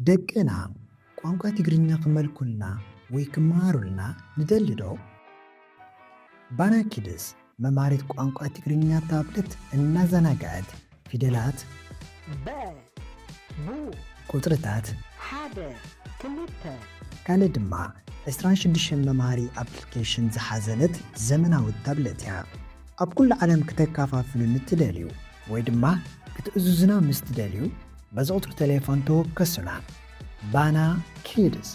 ደቅና ቋንቋ ትግርኛ ክመልኩልና ወይ ክመሃሩልና ንደሊ ዶ? ባና ኪድስ መምሃሪት ቋንቋ ትግርኛ ታብለት እናዘናግዐት ፊደላት፣ በ፣ ቡ፣ ቁጽርታት፣ ሓደ፣ ክልተ፣ ካልእ ድማ ዕስራን ሽዱሽተን መምሃሪ ኣፕሊኬሽን ዝሓዘለት ዘመናዊት ታብለት እያ። ኣብ ኩሉ ዓለም ክተከፋፍሉ ንትደልዩ ወይ ድማ ክትእዝዙና ምስ ትደልዩ፣ በዚ ቁጽሪ ቴሌፎን ተወከሱና። ባና ኪድስ፣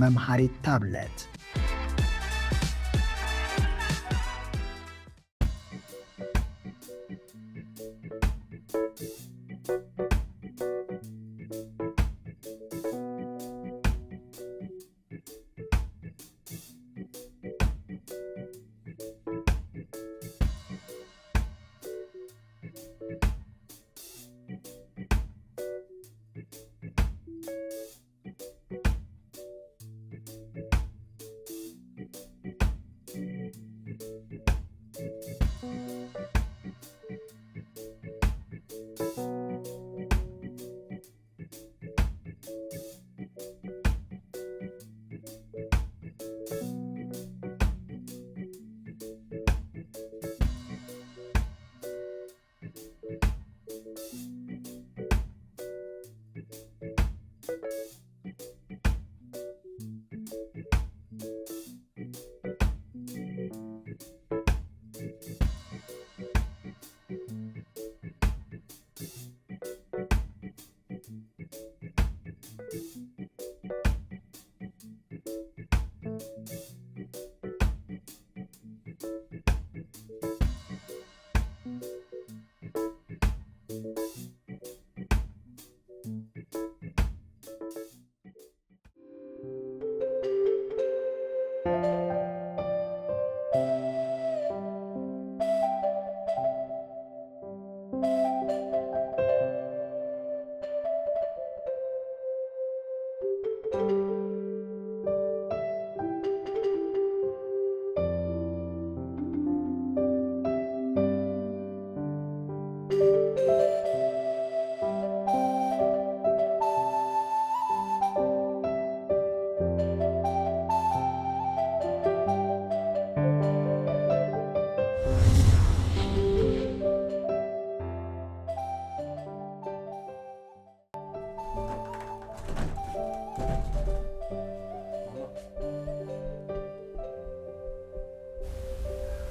መምሃሪት ታብለት።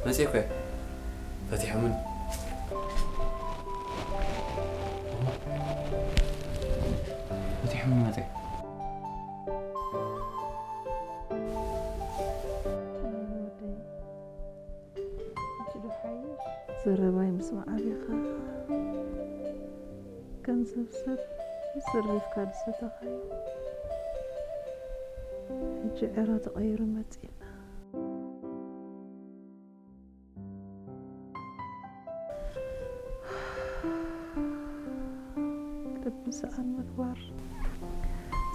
መፅእ እኮ እየ። ፈቲሖምን። ፈቲሖምን መፅእ። ዘረባይ ምስማዕ ኣቢኻ፣ ገንዘብ ሰብ ዘሪፍካ ዝሰተኻዮ፣ ሕጂ ዕረ ተቐይሩ መጺእና። ልቢ ሰኣን ምግባር፣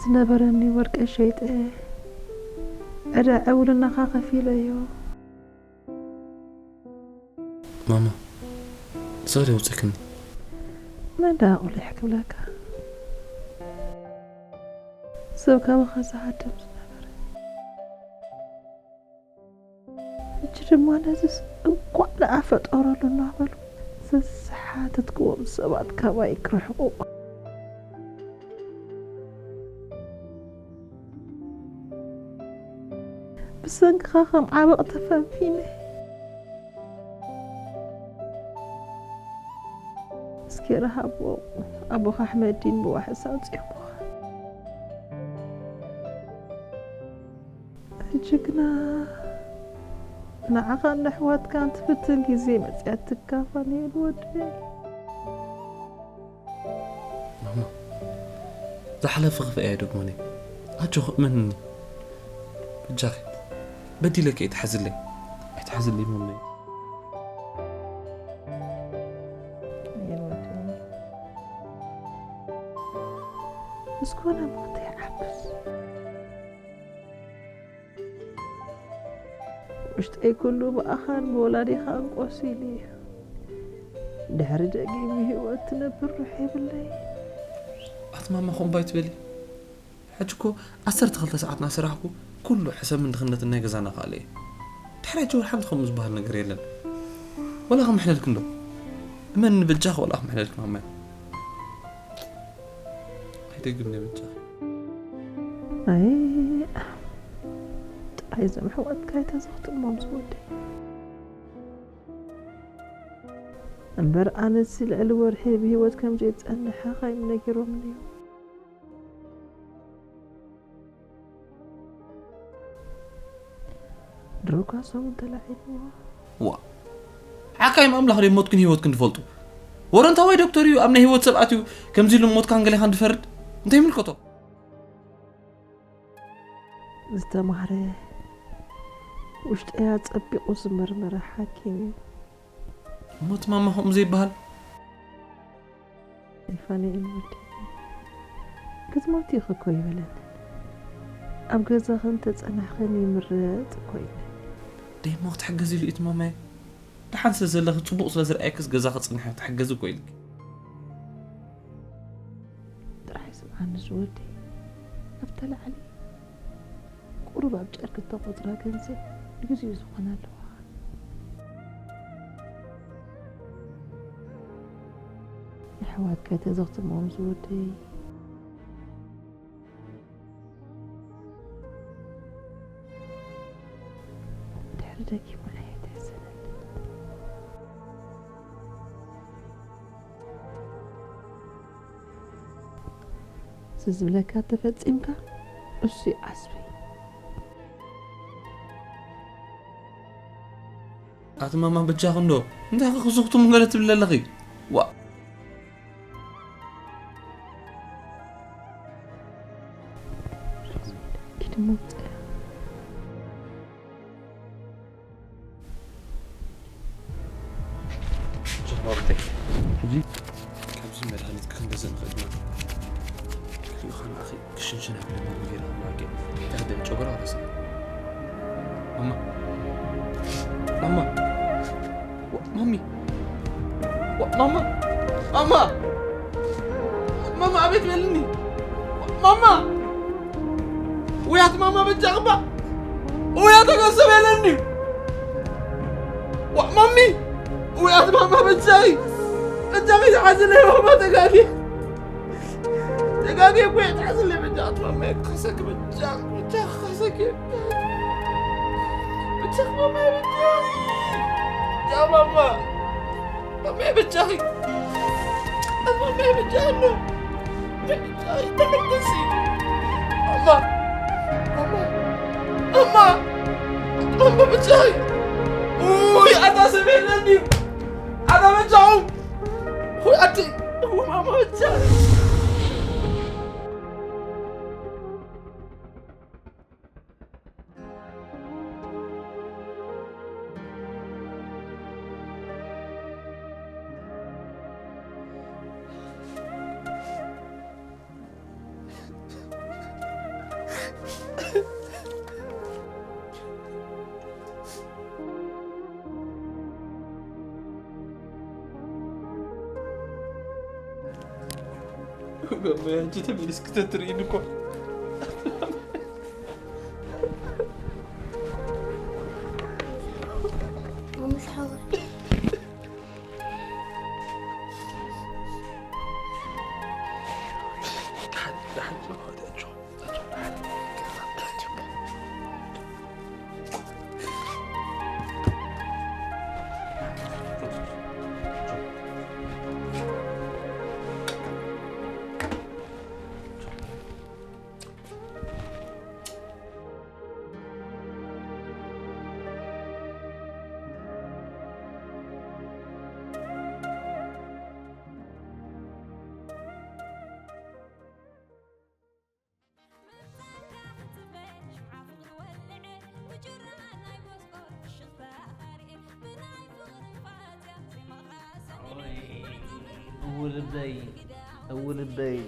ዝነበረኒ ወርቂ ሸይጠ፣ ዕዳ ዕውልናኻ ከፊለዮ። ማማ፣ ሶሪ ኣውጺእክኒ። መን ደኣ ቁሊሕ ክብለካ? ሰብ ካባኻ ዝሃድም ዝነበረ። ሕጂ ድማ ነዚስ እንቋዕ ደኣ ፈጠረሉ እናበሉ ዘዝሓተትክዎም ሰባት ካባይ ክርሕቑ። ብሰንክኻ ከም ዓበቕ ተፈንፊነ። እስኪ ረሃቦ ኣቦኻ ኣሕመዲን ብዋሕስ ኣውጺኦምኻ። ሕጂ ግና ንዓኻን ንኣሕዋትካን ትፍትን ግዜ መጺኣትካ ፋኑኤል ወደይ። ማማ፣ ዝሓለፈ ክፍእ ኣይደግሞን እየ። ኣጆኺ እመንኒ። በጃኺ፣ በዲለኪ ኣይትሓዝለይ። ኣይትሓዝለይ ማማይ። ፋኑኤል ወደይ። ምስ ኮነ ሞት ይዓብስ። ውሽጠይ ኩሉ ብኣኻን ብወላዲኻን ቆሲሉ እዩ። ድሕሪ ደጊም ብህይወት ትነብር ሩሕ የብለይ። ኣቲ ማማ፣ ከምኡ ኣይትበሊ። ሕጂ እኮ ዓሰርተ ክልተ ሰዓት እናሰራሕኩ ኩሉ ሕሰምን ድኽነትን ናይ ገዛና ክኣለ እየ። ድሕሪ ሕጂ ወርሓም ከምኡ ዝበሃል ነገር የለን። ወላ ክምሕለልክ እንዶ። እመን ንብጃኽ ወላ ክምሕለልክ ማማይ። ኣይደግም ናይ ብጃኽ። ኣይ፣ ጥራይ እዞም ኣሕዋትካ ኣይተዘኽትሞም ዝወደይ። እምበር ኣነሲ ልዕሊ ወርሒ ብህይወት ከም ዘይጸንሐ ካይም ነጊሮምኒ እዮም። ድሮኳ ሰሙን ተላዒልዎ። ዋ፣ ሓካይም ኣምላኽ ደይ ሞትክን ህይወትክን ትፈልጡ? ወረንታዋይ ዶክተር እዩ፣ ኣብ ናይ ህይወት ሰብ ኣትዩ ከምዚ ኢሉ ሞትካን ገሌኻን ዝፈርድ? እንታይ ይምልከቶ? ዝተማህረ፣ ውሽጠይ ኣጸቢቑ ዝመርመረ ሓኪም እዩ። ሞት ማማ ከምኡ ዘይበሃል? ፋኑኤል ወዲ፣ ክትሞቲ ኢኺ እኮ ይበለኒ። ኣብ ገዛኺ እንተጸናሕኽን ይምረጽ እኮ ኢለ። ደይ እሞ ክትሕገዚ ኢሉ እዩ እቲ ማማየ። ደሓን ስለ ዘለኺ፣ ጽቡቕ ስለ ዝረኣየክስ ገዛ ክጽንሐ ትሕገዚ እኮ ኢልኪ። ጥራሕ ስምዓኒ ዝወደይ፣ ኣብታ ላዕሊ ቁሩብ ኣብ ጨርቂ እተቖጽራ ገንዘብ ንግዚኡ ዝኾና ኣለዋ። ንኣሕዋትካ ተዘኽትሞም ዝወደይ። ድሕሪ ደጊሙ ኣየተሕዝነኒ። እዚ ዝብለካ ተፈጺምካ፣ እሱ እዩ ዓስቢ። ኣቲ ማማ በጃኺ እንዶ፣ እንታይ ከ ክስኽቱም ገለ ትብሊ ኣለኺ? ዋ። ኪድ ሞት። ጀርባ ብታይ። ሕጂ ካብዚ መድሃኒት ክንገዝእ ንኽእል ኢና። ክሪኡ ከማእኺ ክሽንሽን ኣብለ ምግቢ ገይረ ክማጌ። እንታይ ክደሊ ጨጎራ ረሳ። ማማ። ማማ። ዋ፣ ማሚ። ዋ፣ ማማ። ማማ። ማማ፣ ኣቤት በልኒ። ዋ፣ ማማ። ውያት ማማ በጃኽባ። ውያት ተገሰብ የለኒ። ዋ፣ ማሚ። ውያት ማማ በጃይ። በጃኺ ተሓዝለይ ማማ ተጋጊ። ተጋጊ እኮ እየ ተሓዝለይ በጃ ማማ። ከሰክ በጃ። በጃ ከሰክ። በጃ ማማ በጃ። በጃ ማማ። ማማ በጃኺ። ማማ በጃ ነው። በጃ ተመለሲ። ማማ። ማማ። ማማ። ማማ በጃኺ። ውይ፣ ኣታ ሰብ የለኒ። ኣታ በጃኹም። ውይ፣ ኣቲ። ውይ፣ ማማ በጃ። ማማይ፣ ኣንቺ ተመሊስኪ ተትርእይኒ እኮ። እውልበይ፣ እውልበይ።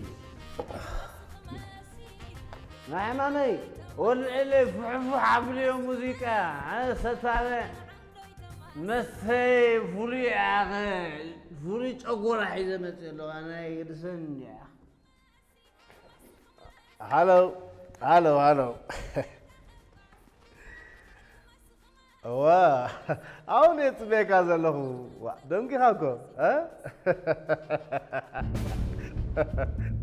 ናይ ሕማመይ፣ ወልዕለይ ፍሕፉሕ ኣብልዮ ሙዚቃ፣ ኣነ ሰታበ መስተይ ፍሉይ ኣኸ፣ ፍሉይ ጨጎራ ሒዘ መፅእ ኣለኹ፣ ኣነ ኣይገድሰን እንዲያ። ሃሎ፣ ሃሎ፣ ሃሎ። እዋ፣ ኣሁን እየ ጽበየካ ዘለኹ። ዋ፣ ደንጊኻ እኮ፣ እ?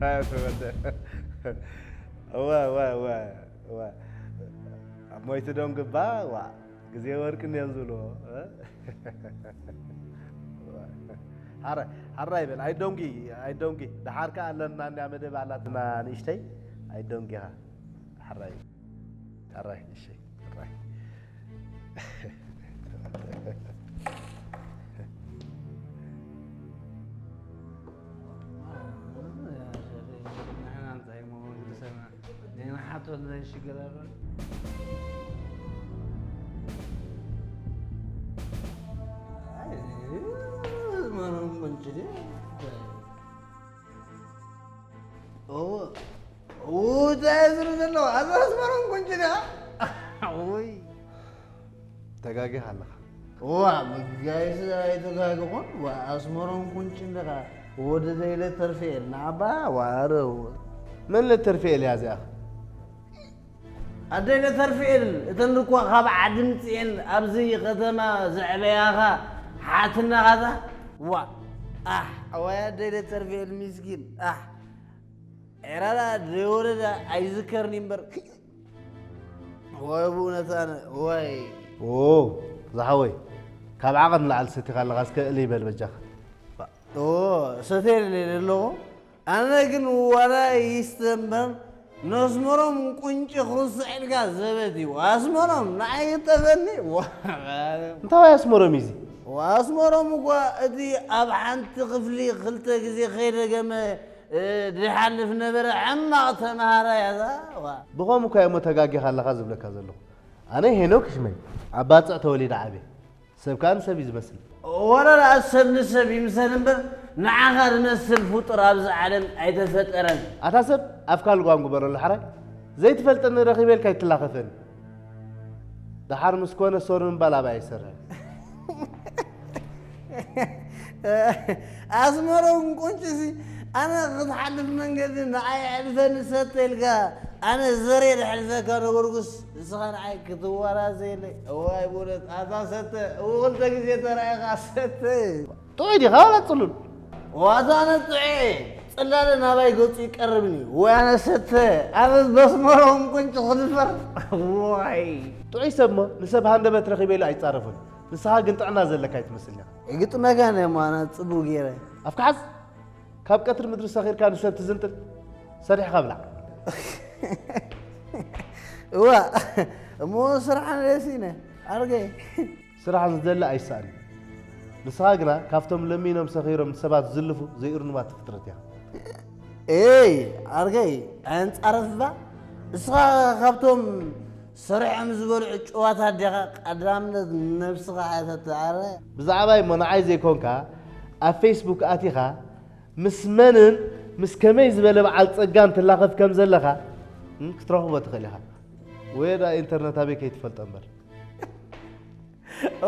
ኣይ፣ ተወልደ። እዋ፣ እዋ፣ እዋ፣ እዋ። ኣብ ሞይቱ ደንግባ፣ ዋ፣ ግዜ ወርቂ እንድዮም ዝብልዎ፣ እ? ሓራይ፣ ሓራይ በል፣ ኣይደንጉ፣ ኣይደንጉ። ደሓር ከኣ ኣለና እንድያ መደብ ኣላትና ንእሽተይ፣ ኣይደንጉ ኢኻ። ሓራይ፣ ሓራይ፣ እሺ፣ ሓራይ። ንሕና እንታይ እሞ ወዲ ሰብና ንሕና ሓቶት እንታይ ሽግር ኣሎ? ኣይ፣ ማኖም ቁንጭ ድዩ? እዎ፣ እዎ፣ እንታይ ዝብል ዘለዋ? ኣዛ ኣስመሮም ቁንጭ ድያ? ውይ። ተጋጊኻ ኣለኻ። ዋ፣ መጋየፂ ኣይተጋገኹን። ዋ፣ ኣስመሮም ቁንጭ እንዲኻ። ወዲ ዘይለ ተርፌኤል ንዓባ ዋረው። መን ለተርፌኤል እያ እዚኣ? ኣደይ ለተርፌኤል፣ እተን እኮ ካብ ዓዲ ምፅኤን ኣብዚ ከተማ ዘዕበያኻ ሓትናኻታ። ዋ፣ ኣሕ፣ ኣዋይ ኣደይ ለተርፌኤል ሚስኪን። ኣሕ፣ ኤራዳ ደይወለዳ ኣይዝከርኒ እምበር። ወይ ብእውነት ኣነ፣ ወይ። ኦ፣ ዝሓወይ፣ ካብ ዓቐን ንላዕሊ ሰቲኻ ኣለኻ፣ እስከ እልይ በል በጃኻ። ኦ፣ ሰትየ ኣለኹ። ኣነ ግን ዋላ ይስተ እምበር፣ ነስመሮም ቁንጪ ክርስዕ ኢልካ ዘበት እዩ። ኣስመሮም፣ ንዓይ ይጠፈኒ። ዋ፣ እንታይ ኣስመሮም እዩ እዚ? ኣስመሮም እኳ እቲ ኣብ ሓንቲ ክፍሊ ክልተ ግዜ ከይደገመ፣ እ፣ ዝሓልፍ ነበረ ሕማቕ ተምሃራይ እያ እዛ። ዋ። ብኸምኡ እኳ እየ እሞ ተጋጊኻ ኣለኻ ዝብለካ ዘለኹ። ኣነ ሄኖክ ሽመይ፣ ኣብ ባጽዕ ተወሊደ ዓብየ። ሰብ ከኣ ንሰብ እዩ ዝመስል። ወላ ደኣ ሰብ ንሰብ ይምሰል እምበር፣ ንዓኻ ዝመስል ፍጡር ኣብዚ ዓለም ኣይተፈጠረን። ኣታ ሰብ፣ ኣፍካ ልጓም ግበረሉ ሓራይ። ዘይትፈልጠኒ ረኺበ ኢልካ ኣይትላኸፈኒ። ደሓር ምስ ኮነ ሶር ምባል ኣብኣ ኣይሰርሕን። ኣስመሮም ቁንጭሲ፣ ኣነ ክትሓልፍ መንገዲ ንዓይ ኣሕልፈኒ ሰተ ኢልካ፣ ኣነ ዘርየ ዘሕልፈካ ነበርኩስ፣ ንስኻ ንዓይ ክትወራዘየለይ። እዋይ ብእውነት፣ ኣታ ሰተ፣ እው ክልተ ግዜ ተራኢኻ ሰተ። ጥዑይ ዲኻ ዋላ ጽሉል? ዋታ ኣነ ጥዑይ እየ። ጽላለ ናባይ ገጹ ይቀርብኒ። ወይ ኣነ ሰተ፣ ኣነ በስመሮም ቁንጭ ክድፈር። ዋይ። ጥዑይ ሰብ እሞ ንሰብ ሃንደበት ረኺበ ኢሉ ኣይጻረፍን። ንስኻ ግን ጥዕና ዘለካ ኣይትመስልን ኢኻ። ይግጥመካ እየ እሞ ኣነ ጽቡቕ ገይረ። ኣፍካ ሓዝ። ካብ ቀትሪ ምድሪ ሰኺርካ ንሰብ ትዝንጥል። ሰሪሕኻ ብላዕ። እዋ፣ እሞ ስራሕ ንደሲነ። ኣርገይ። ስራሕ ዝደሊ ኣይሰኣን እዩ። ንስኻ ግና ካብቶም ለሚኖም ሰኺሮም ንሰባት ዝልፉ ዘይእርኑባት ፍጥረት ኢኻ። ኤይ፣ ኣርገይ፣ ኣየንጻረፍባ። ንስኻ ካብቶም ሰሪሖም ዝበልዑ ጭዋታት ዲኻ? ቀዳምነት ነብስኻ ኣይተትዓረ። ብዛዕባይ እሞ ንዓይ ዘይኮንካ ኣብ ፌስቡክ ኣቲኻ ምስ መንን ምስ ከመይ ዝበለ በዓል ጸጋን ትላኸፍ ከም ዘለኻ፣ እም፣ ክትረኽቦ ትኽእል ኢኻ። ወይ ደኣ ኢንተርነት ኣበይ ከይትፈልጦ እምበር።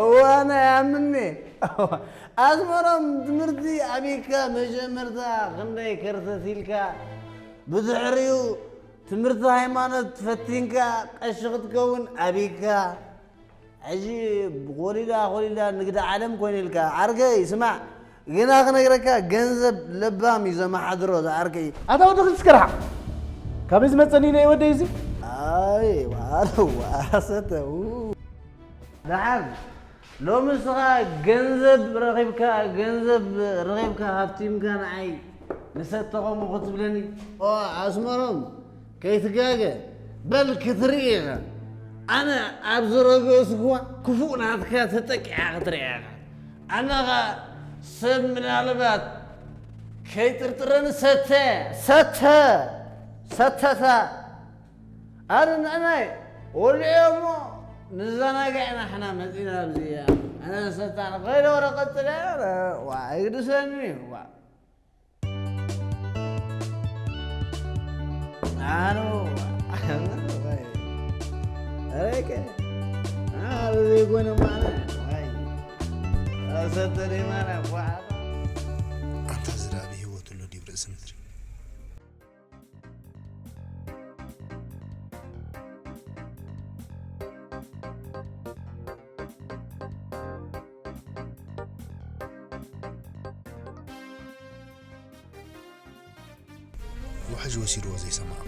እዋና ያምኔ። ኣስመሮም ትምህርቲ ኣቢካ መጀመርታ ክንደይ ከርተት ኢልካ፣ ብድሕሪኡ ትምህርቲ ሃይማኖት ፈቲንካ ቀሺ ክትከውን ኣቢካ። ሕጂ ኮሊላ ኮሊላ ንግዲ ዓለም ኮይኑልካ። ዓርከይ ስማዕ፣ ግና ክነግረካ፣ ገንዘብ ለባም እዩ ዘመሓድሮ። ዝዓርከይ፣ ኣታ ወዲ ክልስከ ርሓቕ። ካበይ ዝመጸኒ ናይ ወደይ እዚ? ኣይ፣ ዋረው፣ ዋረሰተ፣ ው። ደሓር፣ ሎሚ ንስኻ ገንዘብ ረኺብካ፣ ገንዘብ ረኺብካ ሃብቲምካ ንዓይ ንሰተኾም ክትብለኒ? ኦ፣ ኣስመሮም፣ ከይትጋገ፣ በል ክትርኢ ኢኻ። ኣነ ኣብ ዝረገጽኩዋ ክፉእ ናትካ ተጠቂዓ ክትርኢ ኢኻ። ኣነ ኸኣ ሰብ ምናልባት ከይጥርጥረኒ ሰተ፣ ሰተ፣ ሰተታ። ኣነ ንዕናይ ወልዑ እሞ ንዘናጋዕ ኢና ሕና መጺና ኣብዚ። ኣነ ሰታ ንኸይደ ወረ ቀጽለ፣ ዋ፣ ኣይግድሰኒ፣ ዋ። ኣነ፣ ኣነ፣ ወይ፣ ረቀ፣ ኣነ ዘይኮነ ማነ፣ ወይ፣ ሰተ ደይ ማነ፣ ዋ። ኣንታ ዝራብ ህይወት ኣሎ ዲብ ርእሲ ምድሪ። ሕጂ ወሲድዎ ዘይሰማዕኩ።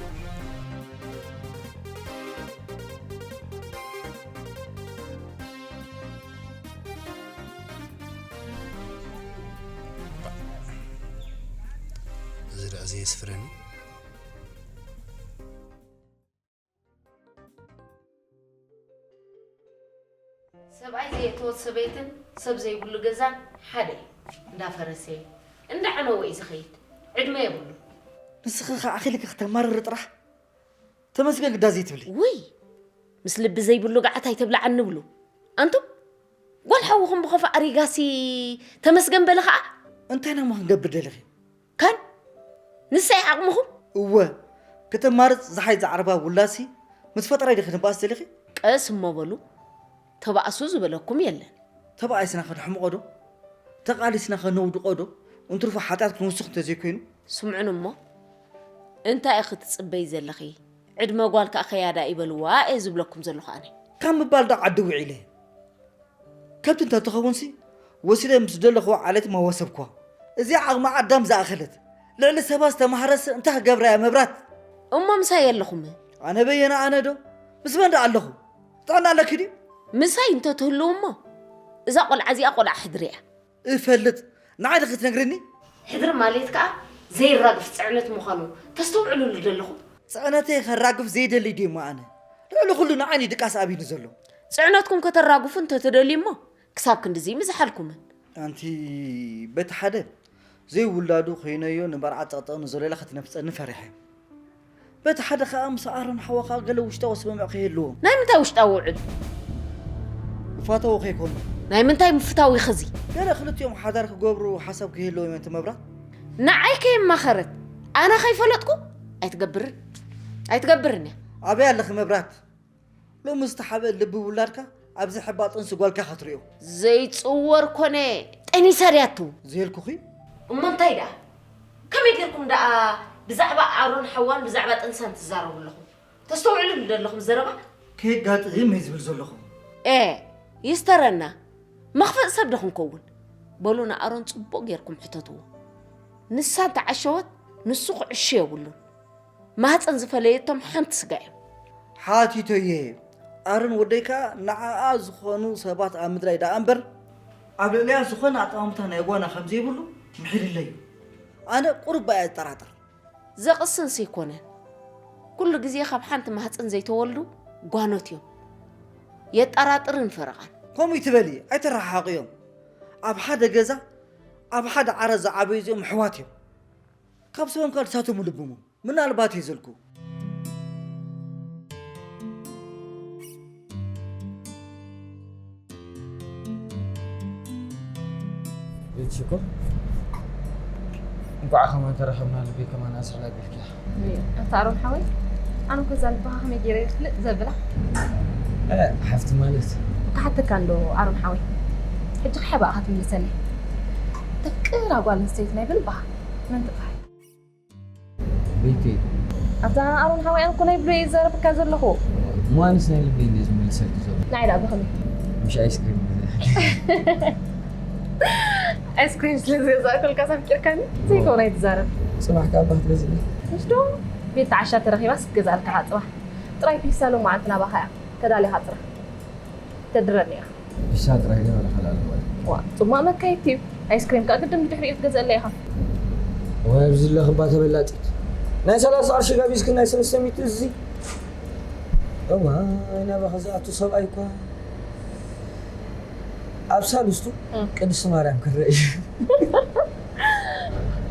እዚ ደኣ ዘየስፍረኒ። ሰብኣይ ዘየእተወት ሰበይትን ሰብ ዘይብሉ ገዛን ሓደ እዩ። እንዳፈረሰ እንዳዓነወ እዩ ዝኸይድ። ዕድመ የብሉ። ንስኺ ኸዓ ኣኺልኪ ክተማርሪ ጥራሕ ተመስገን ግዳ ዘይትብሊ። ውይ፣ ምስ ልቢ ዘይብሉ ገዓት ኣይተብልዓኒ ብሉ። ኣንቱም፣ ጓል ሓውኹም ብኸፋ ኣሪጋሲ ተመስገን በለ ኸዓ። እንታይ ናሞ ክንገብር ደሊኺ? ከን ንሰይ ዓቕምኹም? እወ፣ ከተማርጽ ዝሓይ ዝዓርባ ውላሲ ምስ ፈጠራይ ዲኺ ንባእስ ደሊኺ? ቀስ እሞ በሉ፣ ተባእሱ ዝበለኩም የለን። ተባኢስና ከነሕምቖ ዶ? ተቓሊስና ከነውድቖ ዶ? እንትርፎ ሓጢኣት ክንውስኽ እንተዘይኮይኑ? ስምዑን እሞ፣ እንታይ ኢኺ ትጽበዪ ዘለኺ? ዕድመ ጓል ከኣ ከያዳ ይበልዋ እየ ዝብለኩም ዘለኹ ኣነ። ካብ ምባል ዶ ዓዲ ውዒለ? ከብቲ እንተትኸውንሲ፣ ወሲደ ምስ ደለኽዋ ዓሌት መወሰብክዋ። እዚኣ ዓቕሚ ኣዳም ዝኣኸለት፣ ልዕሊ ሰባ ዝተማህረስ እንታይ ክገብራ እያ መብራት? እሞ ምሳይ የለኹም? ኣነ በየነ ኣነ ዶ? ምስ መን ደኣ ኣለኹ? ጥዕና ኣለኪ ድዩ? ምሳይ እንተትህልው እሞ፣ እዛ ቆልዓ እዚኣ ቆልዓ ሕድሪ እያ። እፈልጥ። ንዓይ ዲኺ ትነግርኒ? ሕድሪ ማለት ከኣ ዘይራግፍ ጽዕነት ምዃኑ ተስተውዕሉሉ ደለኹም? ጽዕነተይ ከራግፍ ዘይደሊ ድዩ እሞ ኣነ? ልዕሊ ኩሉ ንዓይ ድቃስ ኣብዩኒ ዘሎ። ጽዕነትኩም ከተራግፉ እንተትደልዩ እሞ፣ ክሳብ ክንድዚ ምዝሓልኩምን። ኣንቲ በቲ ሓደ ዘይውላዱ ኮይነዮ ንመርዓ ጸቕጠቕኒ ዘሎ ኢላ ክትነፍጸኒ ፈሪሐ። በቲ ሓደ ከኣ ምስ ኣሮን ሓወኻ ገለ ውሽጣዊ ስምምዕ ከይህልዎም። ናይ ምንታይ ውሽጣዊ ውዕል? ይፋተዉ ከይኮኑ። ናይ ምንታይ ምፍታው እዩ ኸዚ? ገለ ክልቲኦም ሓዳር ክገብሩ ሓሳብ ከይህልዎም እዮም እቲ መብራት። ንዓይ ከየማኸረት ኣነ ከይፈለጥኩ ኣይትገብርን። ኣይትገብርን እያ። ኣበይ ኣለኺ መብራት? ሎሚ ዝተሓበ ልቢ ውላድካ ኣብዚ ሕባ ጥንሲ ጓልካ ክትሪኦ። ዘይጽወር ኮነ ጠኒሳ ድያ ትው? ዘየልኩኺ? እሞ እንታይ ደኣ? ከመይ ጌርኩም ደኣ ብዛዕባ ኣሮን ሓዋን ብዛዕባ ጥንሳን ትዛረቡ ኣለኹም? ተስተውዕሉሉ ዶ ኣለኹም ዘረባ? ከየጋጥም እየ ዝብል ዘለኹ። ኤ፣ ይስተረና። መኽፍእ ሰብ ዶ ክንከውን? በሉ ንኣሮን ጽቡቕ ጌርኩም ሕተትዎ። ንሳ እንተዓሸወት ንሱ ክዕሾ የብሉን። ማህፀን ዝፈለየቶም ሓንቲ ስጋ እዮም። ሓቲተየ። ኣርን ወደይ ከኣ ንዓኣ ዝኾኑ ሰባት ኣብ ምድላይ ደኣ እምበር፣ ኣብ ልዕሊኣ ዝኾነ ኣጠማምታ ናይ ጓና ከም ዘይብሉ ምሒርለይ እዩ። ኣነ ቁሩብ እየ ዝጠራጠር። ዘቕስንስ ኣይኮነን። ኩሉ ግዜ ካብ ሓንቲ ማህፀን ዘይተወልዱ ጓኖት እዮም። የጠራጥርን ፈረቓን። ከምኡ ይትበሊ፣ ኣይተረሓሓቕዮም። ኣብ ሓደ ገዛ፣ ኣብ ሓደ ዓራት ዝዓበዩ እዚኦም ኣሕዋት እዮም። ካብ ሰቦም ካልእ ሳቶም ልብሙ። ምናልባት እዩ ዘልኩ። ቤት ሽኮር፣ እንኳዕ ከማን ተራኸብና፣ ልበይ ከማን ኣስሕል ኣቢልክያ። ኣታ ኣሮን ሓወይ፣ ኣነ እኮ እዛ ልብኻ ከመይ ገይረ ይፍልጥ ዘብላ። እ፣ ሓፍቲ ማለት። ክሓተካ ኣሎ ኣሮን ሓወይ። ሕጂ ክሓባእኻ ትምልሰለይ። ተፍቅራ ጓል ኣንስተይቲ ናይ ብልባኻ መን ትበሃል? ቤተይ። ኣታ ኣሮን ሓወይ፣ ኣነ እኮ ናይ ብሎይ ይዛረብካ ዘለኹ። እሞ ኣነስ ናይ ልበይ እንደ ዝምልሰልኪ ዘሎ። ናይ ደኣ ብኸመይ? ምሽ ኣይስክሪም። ኣይስክሪም ስለ ዝገዛእኩልካ ኣፍቂርካኒ? ዘይከውን ኣይትዛረብ። ጽባሕ ከኣ ኣባ ክትገዝእኒ? ምሽ ዶ? ቤት ዓሻ ተረኺባስ ክገዝኣልካ እኻ ጽባሕ። ጥራይ ፒሳ ሎማዓንቲ ናባኻ እያ። ተዳሊኻ ጥራሕ። ተድረኒ ኢኻ። ፒሳ ጥራይ ድያ ዋላ ካልእ ኣለዋ? ዋ፣ ጽማቕ መካየድቲ እዩ። ኣይስክሪም ከኣ ግድን ብድሕሪኡ ክትገዝኣለይ ኢኻ። ወይ ኣብዚ ኣለኺ እባ ተበላጺት። ናይ ሰላሳ ቅርሺ ጋቢዝኪ ናይ ሰለስተ ሚእቲ እዚ። እዋይ፣ ናባኺ ዝኣቱ ሰብኣይ እኳ ኣብ ሳልስቱ እም። ቅድስቲ ማርያም ክረአ እዩ።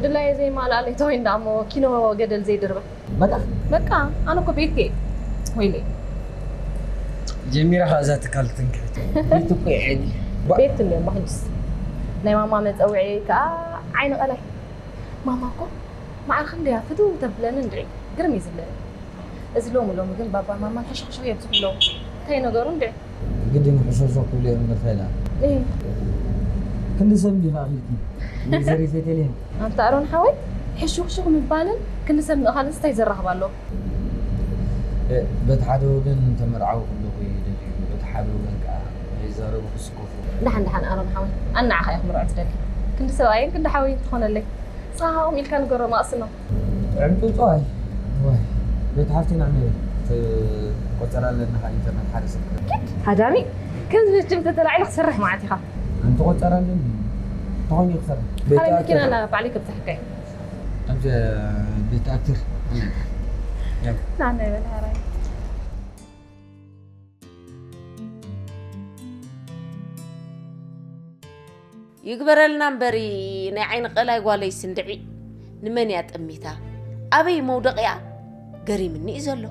ድላየ ዘይማልኣለይ ተወይ እንዳ እሞ ኪኖ ገደል ዘይድርበ። በቃ? በቃ፣ ኣነ እኮ ቤት እየ። ወይለይ። ጀሚራ ኸኣ እዛ ትካል ትንክሕቲ። ቤት እኮ እየ ዕድል። ባ- ቤት እንድዮ እሞ ሕጅስ። ናይ ማማ መጸውዒ ከኣ ዓይኒ ቀላይ። ማማ እኮ ማዕረ ክንደያ ፍትው ተብለኒ እንድዒ። ግርም እዩ ዝብለኒ። እዚ ሎሚ ሎሚ ግን ባባን ማማን ሕሹኽሹኽ የብዝሑ ኣለዉ። እንታይ ነገሩ እንድዒ? ግድን ሕሹኽሹኽ ክብሉ እዮም እምበር እንታይ ኢላ? እይ። ክንዲ ሰብ እንዲኻ ኣኺልኪ? ወይዘሪት ቤተልሔም። ኣንታ ኣሮን ሓወይ፣ ሕሹኽሹኽ ምባልን ክንዲ ሰብ ምእኻልንስ እንታይ ዘራኽብ ኣለዎ? እ፣ በቲ ሓደ ወገን ተመርዓዊ ክብለኹ ይደልዩ፣ በቲ ሓደ ወገን ከኣ ከይዛረቡ ክስከፉ። ደሓን ደሓን ኣሮን ሓወይ፣ ኣነ ንዓኻ እየ ክምርዖ ዝደሊ። ክንዲ ሰብኣይን ክንዲ ሓወይን ትኾነለይ። ንስኻ ከምኡ ኢልካ ንገሮም ኣቕስኖም። ዕምፅውፅዋይ። ዋይ። ቤት ሓፍቲ ኢና ነይሩ። እቲ ቆፀራ ኣለና፣ ከዓ ኢንተርነት ሓደ ሰብ። ሃዳሚ፣ ከምዚ በጅም ተተላዒሉ ክሰርሕ መዓት ኢኻ። ኣንቲ ቆፀራ ኣለኒ። ተኾይኑ ክሰርሕ። ቤት ኣረ ኣክተር። መኪና ኣላ፣ ባዕለይ ከብፅሐካ እየ። ኣብዚ ቤት ኣክተር። ያው። ና፣ ና፣ ይበል፣ ሃራይ። ይግበረልና እምበሪ፣ ናይ ዓይኒ ቀላይ ጓለይ ስንድዒ ንመን እያ ጠሚታ? ኣበይ መውደቒኣ? ገሪምኒ እዩ ዘሎ።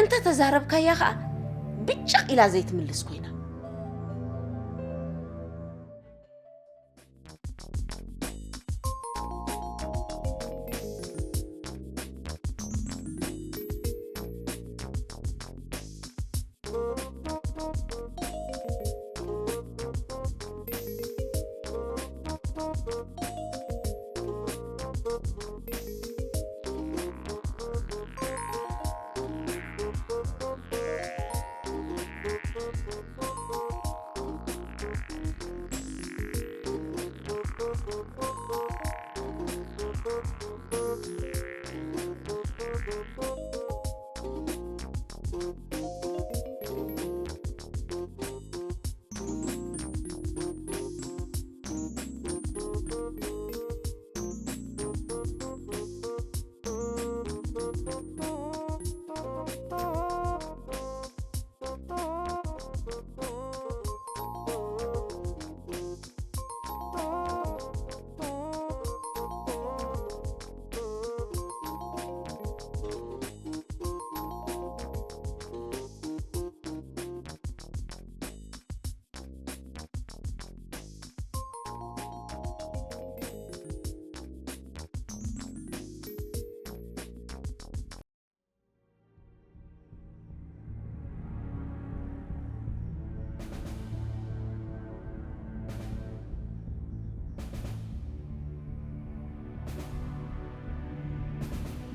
እንተ ተዛረብካያ ኸኣ ብጭቕ ኢላ ዘይትምልስ ኮይና።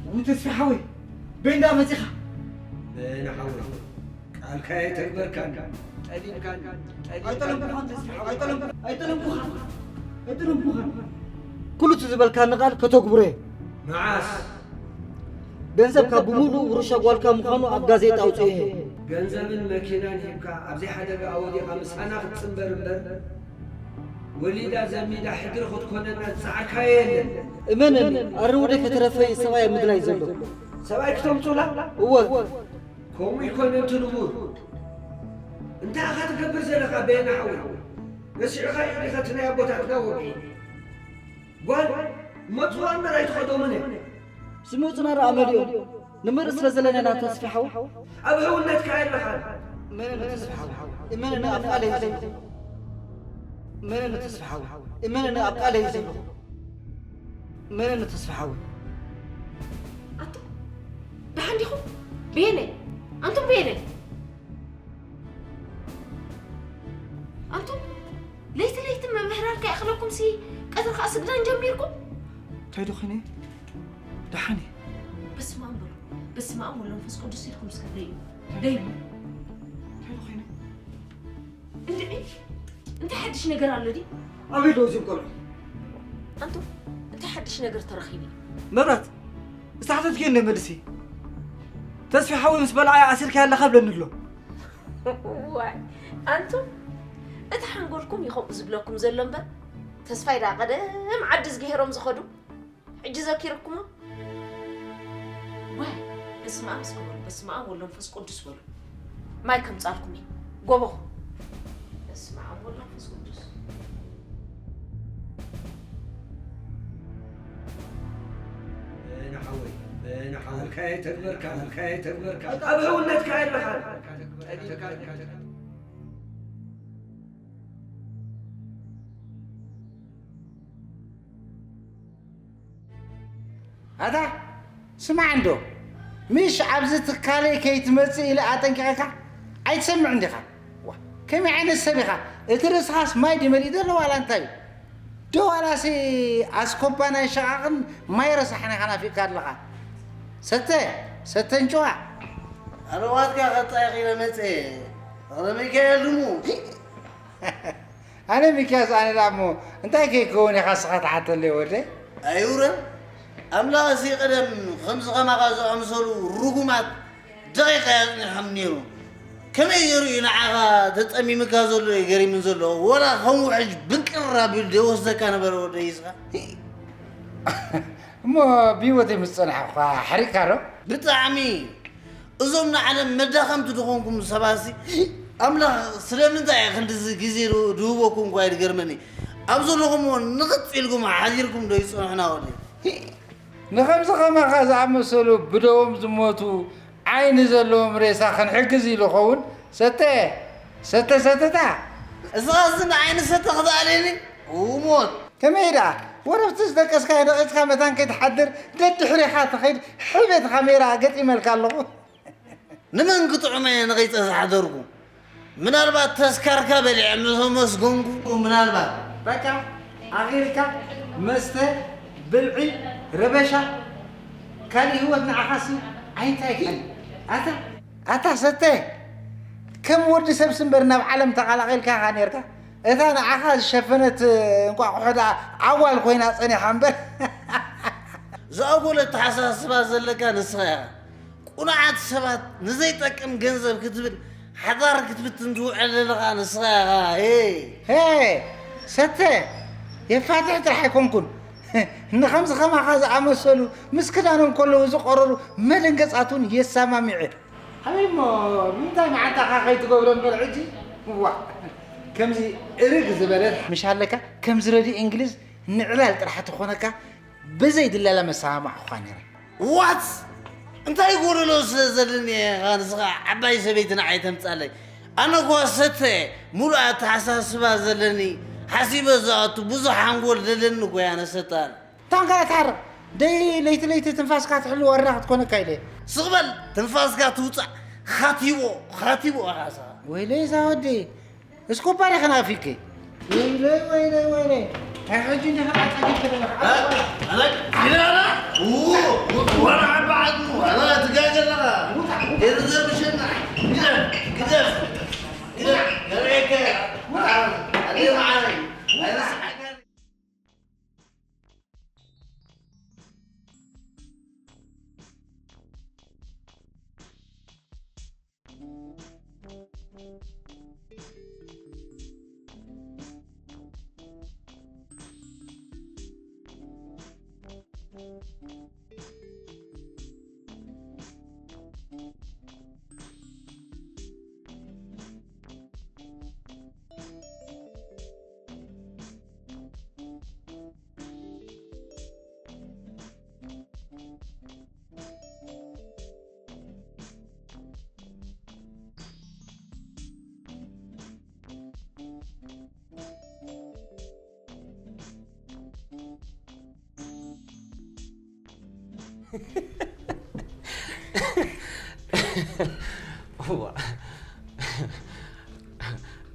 ውይ ተስፋ ሓወይ፣ በይንዳ መጺኻ? በይና ሓወይ፣ ቃልካ ኣይተግበርካን። ጠሊምካን፣ ጠሊምካን። ኣይጠለምኩኻን ተስፋ ሓወይ፣ ኣይጠለም-፣ ኣይጠለምኩኻን፣ ኣይጠለምኩኻን። ኩሉ እቲ ዝበልካኒ ቃል ከተግብሮ እየ። መዓስ? ገንዘብካ ብምሉእ ውርሻ ጓልካ ምዃኑ ኣብ ጋዜጣ ኣውጺኤ። ገንዘብን መኪናን ሂብካ ኣብዚ ሓደጋ ኣወዲቓ ምሳና ክትጽንበር እምበር፣ ወሊዳ ዘሚዳ ሕድሪ ክትኮነና ዝጸዓርካዮ የለን። እመነኒ፣ ኣረ ወደ ከተረፈይ ሰብኣይ ምድላይ ዘሎ። ሰብኣይ ክተምጹላ? እወ። ከምኡ ይኮነ እቲ ንቡር። እንታይ ኢኻ ትገብር ዘለኻ በየነ ሓወይ? ረሲዕኻዮ ዲኻ እቲ ናይ ኣቦታትና ወግዒ? ጓል መጥፍኣ እምበር ኣይትኸዶምን እያ። ዝመጹና ደኣ መሊኦም። ንምርኢ ስለ ዘለና ኢና ተስፋ ሓው። ኣብ ሕውነትካ የለኻን። መነን ተስፋ ሓው? እመነኒ ኣብ ቃለይ ዘለኹ። መነን ተስፋ ሓው? እመነኒ ኣብ ቃለይ ዘለኹ። መነን ተስፋ ሓው? ኣንቱም ደሓን ዲኹም? በየነ? ኣንቱም በየነ? ኣንቱም ለይቲ ለይቲ ምምህራር ከይኣኽለኩም ሲ ቀትሪ ከኣ ስግዳን ጀሚርኩም? እንታይ ዶ ኾይነ? ደሓን እየ። በስመ ኣብ በሉ። በስመ ኣብ ወወልድ ወመንፈስ ቅዱስ ኢልኩም እስከ ደዩ። ደዩ። እንታይ ዶ ኾይነ? እንድዒ፣ እንታይ ሓድሽ ነገር ኣሎ ድዩ? ኣበይ ኣለዉ እዚኦም ቆልዑ? ኣንቱም፣ እንታይ ሓድሽ ነገር ተረኺቡ እዩ? መብራት፣ ዝተሓተትክዮ እንደ መልሲ። ተስፋ ሓወይ ምስ በልዓዮ ኣሲርካዮ ኣለኻ ብለኒ ኣሎ። ዋይ፣ ኣንቱም፣ እቲ ሓንጎልኩም እዩ ከምኡ ዝብለኩም ዘሎ እምበር፣ ተስፋይ ደኣ ቀደም ዓዲ ዝገሄሮም ዝኸዱ። ሕጂ ዘኪርኩሞ? ዋይ፣ በስመ ኣብ እስኪ በሉ፣ በስመ ኣብ ወወልድ ወመንፈስ ቅዱስ በሉ። ማይ ከምጻልኩም እየ። ጎቦ። በስመ ኣብ ወወልድ ወመንፈስ ቅዱስ። በየነ ሓወይ፣ በየነ ሓወይ፣ ቃልካ የተግበርካ፣ ቃልካ የተግበርካ። ኣብ ሕውነትካ የለኻን። ኣታ ስማዕ እንዶ፣ ምሽ ኣብዚ ትካለይ ከይትመጽእ ኢለ ኣጠንቂቐካ ኣይትሰምዕን ዲኻ? ዋ፣ ከመይ ዓይነት ሰብ ኢኻ? እቲ ርእስኻስ ማይ ድዩ መሊኡ ዘሎ ዋላ እንታይ እዩ? ዶ ዋላሲ ኣስኮባ ናይ ሸቓቕን ማይ ረሳሕን ኢኻ ናፊቕካ ኣለኻ? ሰተ፣ ሰተ እንጭዋ። ኣረዋትካ ከጣይቕ ኢለ መጽእ። ፍቕረ ሚካኤል ድሙ። ኣነ ሚክያስ፣ ኣነ ደኣ እሞ እንታይ ከይከውን ኢኻ እስኻ ትሓተለይ ወደይ? ኣይውረን። ኣምላኽ እዚ ቀደም ከምዚ ከማኻ ዝኣምሰሉ ርጉማት ደቂቕ ኣጽኒሖም ነይሩ። ከመይ ገይሩ እዩ ንዓኻ ተጸሚምካ ዘሎ እዩ ገሪምን ዘሎ? ወላ ከም ውሕጅ ብንቅር ኣቢሉ ደይወስደካ ነበረ ወደይ እስኻ? እሞ ብህይወተይ ምስ ጸንሐ እኳ ሓሪቕካ ዶ? ብጣዕሚ! እዞም ንዓለም መዳኸምቲ ዝኾንኩም ሰባትሲ ኣምላኽ ስለምንታይ እዩ ክንድዚ ግዜ ዶ ድህበኩም እኳ እዩ ዝገርመኒ። ኣብ ዘለኹምዎ ንቕጽ ኢልኩም ሓዲርኩም ዶ ይጸንሑና ወደይ? ንኸምዚ ኸማኻ ዝኣመሰሉ ብደዎም ዝሞቱ ዓይኒ ዘለዎም ሬሳ ክንሕግዝ ኢሉ ኸውን ሰተ ሰተ ሰተታ። እስኻስ ንዓይኒ ሰተ ክትኣልየኒ? ሞት! ከመይ ደኣ ወረብቲ ዝደቀስካዮ ደቂስካ መታን ከይትሓድር ደድሕሪኻ ትኸይድ ሕቤት ካሜራ ገጢመልካ ኣለኹ። ንመን ክጥዑመ እየ ንኺፀ ዝሓደርኩ? ምናልባት ተስካርካ በሊዐ ምስ ኣመስገንኩ ምናልባት። በቃ ኣኺልካ መስተ ብልዒ ረበሻ ካልእ ህይወት ንዓኻሲ ኣይንታይካን ኣታ ኣታ ሰተ ከም ወዲ ሰብሲ እምበር ናብ ዓለም ተቐላቒልካ ኢኻ ነርካ እታ ንዓኻ ዝሸፈነት እንቋቑሖ ደኣ ዓዋል ኮይና ጸኒሓ እምበር ዝኣጎለ ኣተሓሳስባ ዘለካ ንስኻ ኢኻ። ቁኑዓት ሰባት ንዘይጠቅም ገንዘብ ክትብል ሓዳር ክትብትን ትውዕል ዘለኻ ንስኻ ኢኻ። ሄ! ሄ! ሰተ! የፋትሕ ጥራሕ ኣይኮንኩን ንኸምዚ ኸማኻ ዝኣመሰሉ ምስ ክዳኖም ከለዉ ዝቐረሩ መደንገጻት እውን የሰማሚዐ። ኣበይ እሞ ንምንታይ መዓንጣኻ ከይትገብሮ እምበር ሕጂ ዋ ከምዚ እርግ ዝበለት ምሽ ኣለካ ከምዚ ረድዮ እንግሊዝ ንዕላል ጥራሕ ተኾነካ ብዘይ ድላላ መሰማማዕኹኻ ነይረ። What? እንታይ ጎደሎ ስለ ዘለኒ ኢኻ ንስኻ ዓባይ ሰበይቲ ንዓይ ተምጻለይ? ኣነ እኳ ሰተ እየ፣ ሙሉእ ኣተሓሳስባ ዘለኒ፣ ሓሲበ ዝኣቱ ብዙሕ ሓንጎል ዘለኒ እኮ እየ ኣነ ሰተ ኣነ። ታንካ እያ ትሓርቕ። ደይ ለይቲ ለይቲ ትንፋስካ ትሕሉ ዋርዳ ክትኮነካ ኢለ። ስቕ በል ትንፋስካ ትውጻእ። ኻቲቦ ኻቲቦ ኢኻ ንስኻ። ወይለይ እዛ ወዲ እስኮባሪ ከናፊከ ወይለይ ወይለይ ወይለይ ኣይ ሕጂ እንዲኻ ኣጻጊብ ተበላኽ ኣላ ኢላና ወራ ዓባዓት ኣላ ትጋገለኻ ኤርዘብሸና ግደፍ ግደፍ ግደፍ ገርኤከ ኣለ መዓረይ ኣይረስዓካ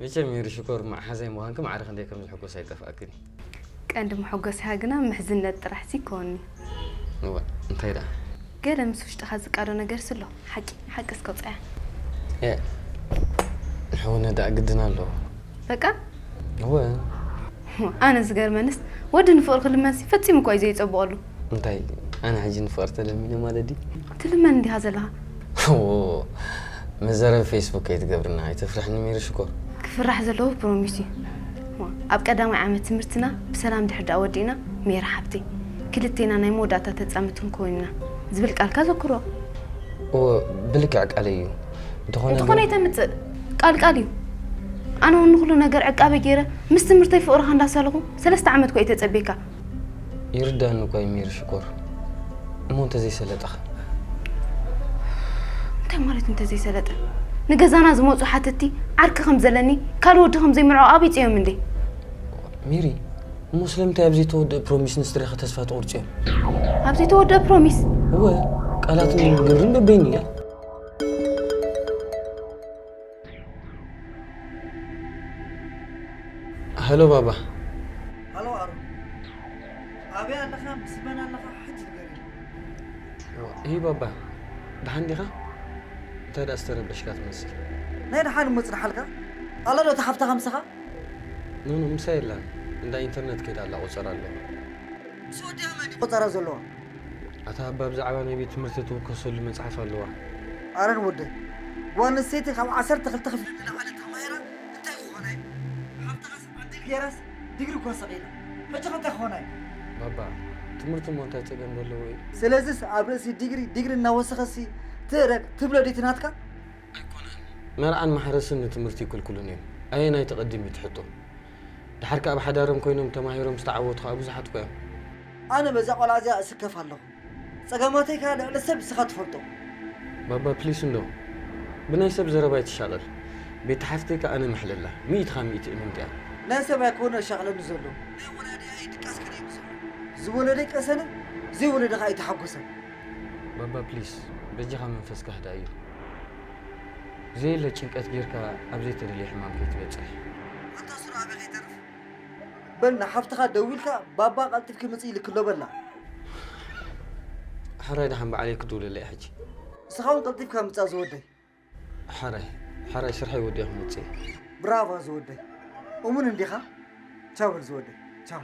መቸም ሜሪ ሽኮር መሓዛይ ምዃንኪ ማዕረ ክንደይ ከም ዝሕጎስ ኣይጠፍኣክን እዩ። ቀንዲ መሐጎሲኻ ግና ምሕዝነት ጥራሕሲ ይከወኒ። እወ እንታይ ደኣ? ገለ ምስ ውሽጥኻ ዝቃዶ ነገርሲ ኣሎ። ሓቂ ሓቂ እስከ ኣውጽኣያ። እ ንሕውነት ደኣ ግድን ኣለዎ። በቃ እወ ኣነ ዝገርመንስ ወዲ ንፍቕሪ ክልመንሲ ፈጺሙ እኳ እዩ ዘይጸብቐሉ። እንታይ ኣነ ሕጂ ንፍቕሪ ተለሚነ ማለት ድዩ? ትልመን እንዲኻ ዘለኻ። እዎ መዛረቢ ፌስቡክ ከይትገብርና ኣይተፍርሕኒ ሜሪ ሽኮር። ክፍራሕ ዘለዎ ፕሮሚስ እዩ። እሞ ኣብ ቀዳማይ ዓመት ትምህርትና ብሰላም ድሕሪ ደኣ ወዲእና ሜሪ ሓብተይ ክልቴና ናይ መወዳእታ ተጻምድቲ ክንከውን ኢና ዝብል ቃልካ ዘክሮ። እዎ ብልክዕ ቃለይ እዩ። እንተኾነ እንተኾነ ግን ኣይተምጽእ ቃል ቃል እዩ። ኣነ እውን ንኹሉ ነገር ዕቃበ ገይረ ምስ ትምህርተይ ፍቕርኻ እንዳሳለኹ ሰለስተ ዓመት እኳ እዩ ተጸብየካ። ይርዳኒ እኳ እዩ ሜሪ ሽኮር። እሞ እንተዘይሰለጠኸ? እንታይ ማለት እንተዘይሰለጠ? ንገዛና ዝመጹ ሓተትቲ ዓርኪ ከም ዘለኒ ካልእ ወዲ ከም ዘይምርዖ ኣበይ ጽዮም እንዴ? ሜሪ እሞ ስለምንታይ ኣብ ዘይተወደአ ፕሮሚስ ንስድራኻ ተስፋ ተቑርጽዮም? ኣብ ዘይተወደአ ፕሮሚስ? እወ ቃላትን ግብርን በበይኑ እያ። ሃሎ ባባ። ሃሎ ኣሮን። ኣበይ ኣለኻ? ምስ መን ኣለኻ? ሕጂ ንገረኒ። እሂ ባባ፣ ደሓን ዲኻ? እንታይ ደኣ ዝተረበሽካ ትመስል? ናይ ደሓን እሞ ጽንሓልካ። ኣላ ዶ እታ ሓፍትኻ ምሳኻ? ኖ ኖ፣ ምሳይ የላን። እንዳ ኢንተርነት ከይዳ ኣላ፣ ቆጸራ ኣለዋ። ምስ ወዲኣ መን እዩ ቆጸራ ዘለዋ? ኣታ ኣባ ብዛዕባ ናይ ቤት ትምህርቲ ትውከሰሉ መጽሓፍ ኣለዋ። ኣረን ወደይ፣ ጓል ኣንስተይቲ ካብ ዓሰርተ ክልተ ክፍሊ ንላዕሊ ተማሂራ እንታይ ክኾና እዩ? ሓፍትኻስ ዕድል ገይራስ ዲግሪ እኳ ሰቒላ፣ ሕጂ ከ እንታይ ክኾና እዩ? ባባ፣ ትምህርቲ እሞ እንታይ ጸገም ዘለዎ እዩ? ስለዚስ ኣብ ርእሲ ዲግሪ ዲግሪ እናወሰኸሲ ትእረግ ትብሎ ድዩ እቲ ናትካ? ኣይኮነን። መርዓን ማሕረስን ንትምህርቲ ይክልክሉን እዮም። ኣየናይ ትቐድም እዩ እቲ ሕቶ? ድሓር ከኣ ኣብ ሓዳሮም ኮይኖም ተማሂሮም ዝተዓወቱ ከኣ ብዙሓት እኮ እዮም። ኣነ በዛ ቆልዓ እዚኣ እስከፍ ኣለኹ። ጸገማተይ ከኣ ልዕሊ ሰብ ንስኻ ትፈልጦ። ባባ ፕሊስ እንዶ ብናይ ሰብ ዘረባ ኣይትሻቐል። ቤት ሓፍተይ ከኣ ኣነ ምሕለላ ሚእቲ ካብ ሚእቲ እምንቲ እያ። ናይ ሰብ ኣይኮነ ሻቕለኒ ዘሎ፣ ናይ ወላዲኣ እዩ ድቃስ ከለኒ ዘሎ። ዝወለደ ይቀሰነ፣ ዘይወለደ ከኣ ይተሓጎሰ። ባባ ፕሊስ በጃኻ መንፈስካ ህዳ እዩ። ዘየለ ጭንቀት ጌርካ ኣብ ዘይተደልየ ሕማም ከይትበጽሕ። ኣታ ሱር ኣበይ ከይተርፍ። በል ንሓፍትኻ ደዊልካ ባባ ቀልጢፍኪ ምጽእ ኢልክሎ በላ። ሕራይ ደሓን በዓለይ ክድውለለይ ሕጂ። ንስኻ እውን ቀልጢፍካ ምጻእ ዝወደይ። ሕራይ ሕራይ ስርሐይ ወዲኣ ክመጽእ እየ። ብራቫ ዝወደይ። እሙን እንዲኻ? ቻው በል ዝወደይ። ቻው።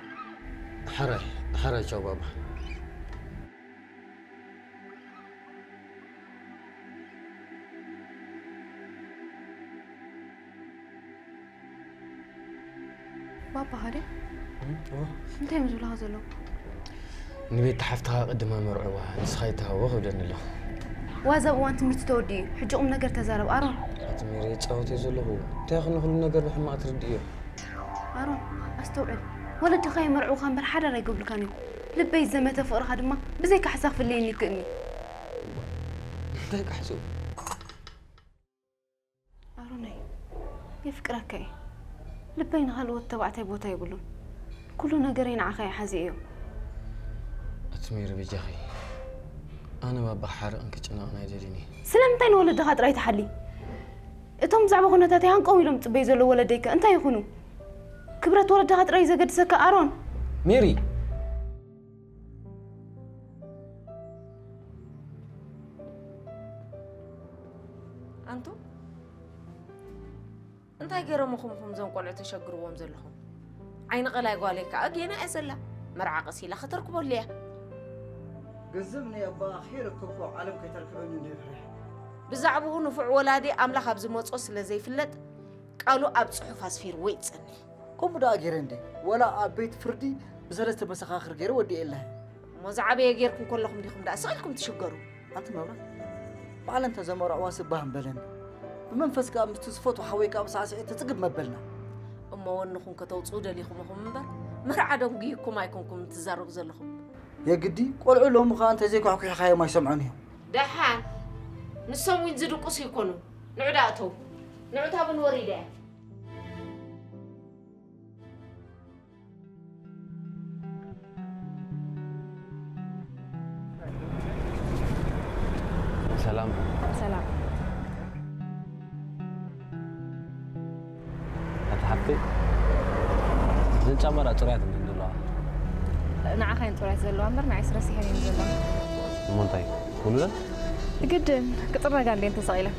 ሕራይ ሕራይ ቻው ባባ። ባባ ሃደ እንታይ እዮም ዝብልኻ ዘለዉ? ንቤት ሓፍትኻ ቅድማ መርዕዋ ንስኻ ይተሃወ ክብለኒ ኣለኹ። ዋዛ እዋን ትምህርቲ ተወዲኡ እዩ። ሕጂ ቁም ነገር ተዛረብ ኣሮን። ኣቲ ሜሪ ይጻወት እየ ዘለኹ። እንታይ ኹን ኩሉ ነገር ብሕማቕ ትርድእዮ? ኣሮን ኣስተውዕል። ወለድኻ ይመርዕውኻ እምበር ሓዳር ኣይገብሩልካን እዮም። ልበይ ዘመተ ፍቕርኻ ድማ ብዘይ ካሕሳ ክፍለየኒ ይክእልኒ። እንታይ ካሕሱ? ኣሮነይ የፍቅረካ እየ። ልበይ ንኻልኦት ተባዕታይ ቦታ የብሉን። ኩሉ ነገረይ ንዓኻ እየ ሓዚኤዮ። ኣቲ ሜሪ በጃኺ ኣነ ባባ ክሓርቕን ክጭነቕን ኣይደልን እየ። ስለምንታይ ንወለድኻ ጥራይ ትሓሊ? እቶም ብዛዕባ ኩነታተይ ሃንቀው ኢሎም ዝጽበዩ ዘለዉ ወለደይከ እንታይ ይኹኑ? ክብረት ወለድኻ ጥራይ እዩ ዘገድሰካ ኣሮን። ሜሪ! ኣንቱ እንታይ ገይሮም ኢኹም እዞም ቆልዑ ተሸግርዎም ዘለኹም? ዓይኒ ቀላይ ጓለይ ከኣ ጌና እያ ዘላ። መርዓ ቀስ ኢላ ከተርክበሉ እያ። ገንዘብ ናይ ኣቦኣ ከይረከብኩ ዓለም ከይተርክበኒ እንደ ፍርሕ። ብዛዕባኡ ንፉዕ ወላዲ ኣምላኽ ኣብ ዝመጾ ስለ ዘይፍለጥ ቃሉ ኣብ ጽሑፍ ኣስፊርዎ ይጸንሕ። ከምኡ ደኣ ገይረ እንደ ወላ ኣብ ቤት ፍርዲ ብሰለስተ መሰኻኽር ገይረ ወዲኤ ኣለህ። እሞ ዝዓበየ ጌርኩም ከለኹም ዲኹም ደኣ ስቕ ኢልኩም ትሽገሩ? ኣንቲ መብራት ባዕለን ተዘመርዕዋ ስባህ እምበለኒ። ብመንፈስ ከኣ ምስቲ ዝፈትዎ ሓወይ ከኣ ብሳዕስዒት ትጽግብ መበልና። እሞ ወንኹም ከተውጽኡ ደሊኹም ኢኹም እምበር መርዓ ደንጉይኩም ኣይኮንኩም ትዛረቡ ዘለኹም። የግዲ ቆልዑ ሎሚ ከኣ እንተዘይኳሕኩሕካዮም ኣይሰምዑን እዮም። ደሓን ንሶም እውን ዝድቅሱ ይኮኑ። ንዑ ደኣ እተው። ንዑ ታብን ወሪደ እያ። ሰላም። ሰላም። ኣቲ ሓፍተይ እዘን ጫማ ደኣ ጽሩያት እንድን ዘለዋ። ንዓኻ እየን ጥራይ ዘለዋ እምበር ንዓይስ ረሲሐን እየን ዘለዋ። እሞ እንታይ ውሉደን? ግድን ክጥረጋ እንድየን ተሰቒለን።